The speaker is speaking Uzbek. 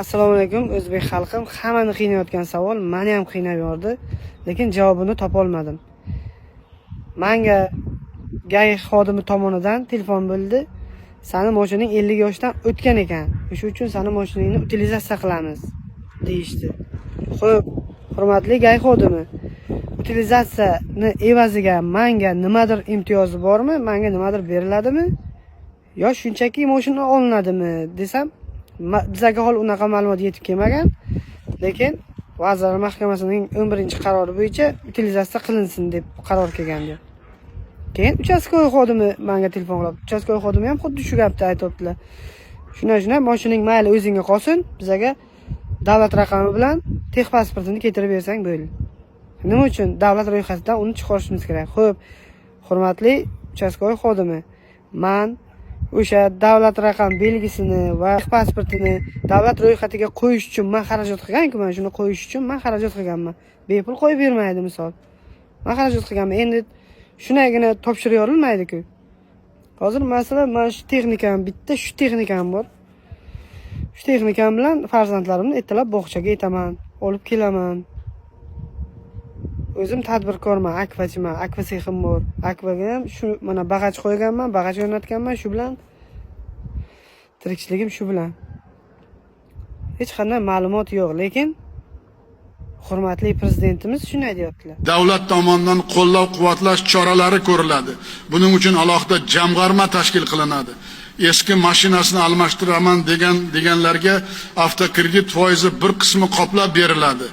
Assalomu alaykum, o'zbek xalqim. Hammani qiynayotgan savol mani ham qiynab yubordi, lekin javobini topolmadim. Manga ГАИ xodimi tomonidan telefon bo'ldi. "Sani moshining 50 yoshdan o'tgan ekan, o'sha uchun sani moshinangni utilizatsiya qilamiz", deyishdi. Xo'p, hurmatli ГАИ xodimi, utilizatsiyani evaziga manga nimadir imtiyozi bormi, manga nimadir beriladimi yo shunchaki moshina olinadimi desam, "Bizaga holi unaqa ma'lumot yetib kelmagan, lekin Vazirlar Mahkamasining 11-qarori bo'yicha utilizatsiya qilinsin deb qaror kelgan", deb. Keyin участковый xodimi manga telefon qilib, участковый xodimi ham xuddi shu gapni aytyaptilar. "Shunday, shunday, moshining mayli o'zingga qolsin, bizaga davlat raqami bilan texpasportini keltirib bersang bo'ldi". Nima uchun davlat ro'yxatidan uni chiqarishimiz kerak? Xo'p, hurmatli участковый xodimi, man o'sha davlat raqam belgisini va pasportini davlat ro'yxatiga qo'yish uchun man xarajat qilganku, man shuni qo'yish uchun man xarajat qilganman. Bepul qo'yib bermaydi, misol. Man xarajat qilganman. Endi shunagina topshirib yuborilmaydi-ku. Hozir, masalan, mana shu texnikam, bitta shu texnikam bor. Shu texnikam bilan farzandlarimni ertalab bog'chaga etaman, olib kelaman. O'zim tadbirkorman, akvachiman, akva sexim bor. Akvaga ham shu mana bag'ach qo'yganman, bag'ach o'rnatganman, shu bilan tirikchiligim shu bilan. Hech qanday ma'lumot yo'q, lekin hurmatli prezidentimiz shunday deyaptilar. Davlat tomonidan qo'llab-quvvatlash choralari ko'riladi. Buning uchun alohida jamg'arma tashkil qilinadi. Eski mashinasini almashtiraman deganlarga avtokredit foizi bir qismi qoplab beriladi.